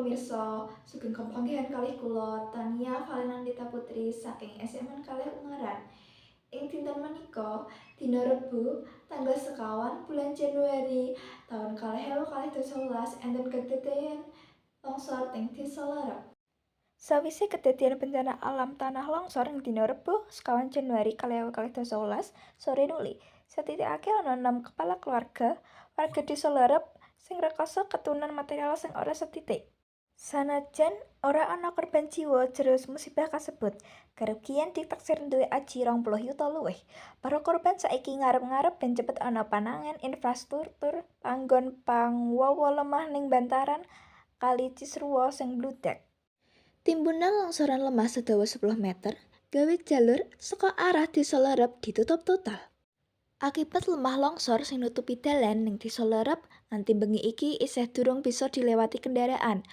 Pemirsa, sugeng kepanggihan kalih kula Tania Valenandita Putri saking SMA 2 Ungaran. Ing dinten menika, dina Rebo, tanggal 25 bulan Januari taun 2012 enten kedadean longsor teng Desa Lerep. Sawise kedadian bencana alam tanah longsor ing dina Rebo 25 Januari 2012 sore nuli, sethithike ana 6 kepala keluarga warga Desa Lerep sing rekoso ketunan material sing ora sethithik. Sanajan ora ana korban jiwa jero musibah kasebut, kerugian ditaksir duwe aji 20 yuta luwih. Para korban saiki ngarep-ngarep ben cepet ana panangen infrastruktur panggon pangwawa lemah ning bantaran Kali Cisrua sing mbludak. Timbunan longsoran lemah sedawa 10 meter gawe jalur saka arah Desa Lerep ditutup total. Akibat lemah longsor sing nutupi dalan ning Desa Lerep nganti bengi iki isih durung bisa dilewati kendaraan.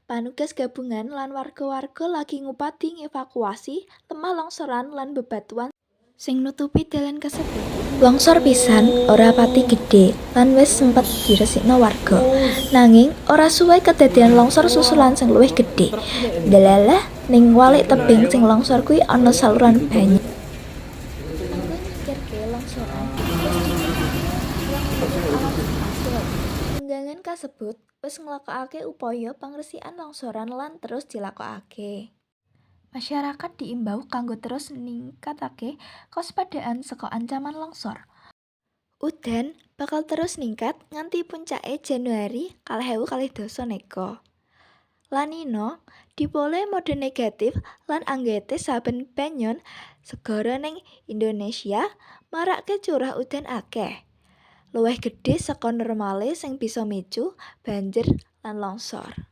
Panugas gabungan lan warga-warga lagi ngupadi ngevakuasi lemah longsoran lan bebatuan sing nutupi dalan kasebut. Longsor pisan ora pati gedhe lan wis sempet diresikno warga. Nanging ora suwe kedadean longsor susulan sing luwih gedhe. Ndelalah ning walik tebing sing longsor kuwi ana saluran banyu. Kanggo nyingkirke longsoran wis diciptakake 2 alat asli. Tunggangan kasebut wis nglakokake upaya pangresikan longsoran lan terus dilakokake. Masyarakat diimbau kanggo terus ningkatake kawaspadaan saka ancaman longsor. Udan bakal terus ningkat nganti puncake Januari 2022 neka. La Nina dipole mode negatif lan anggete saben banyon segara ning Indonesia marake curah udan akeh, luwih gedhe saka normale sing bisa micu banjir lan longsor.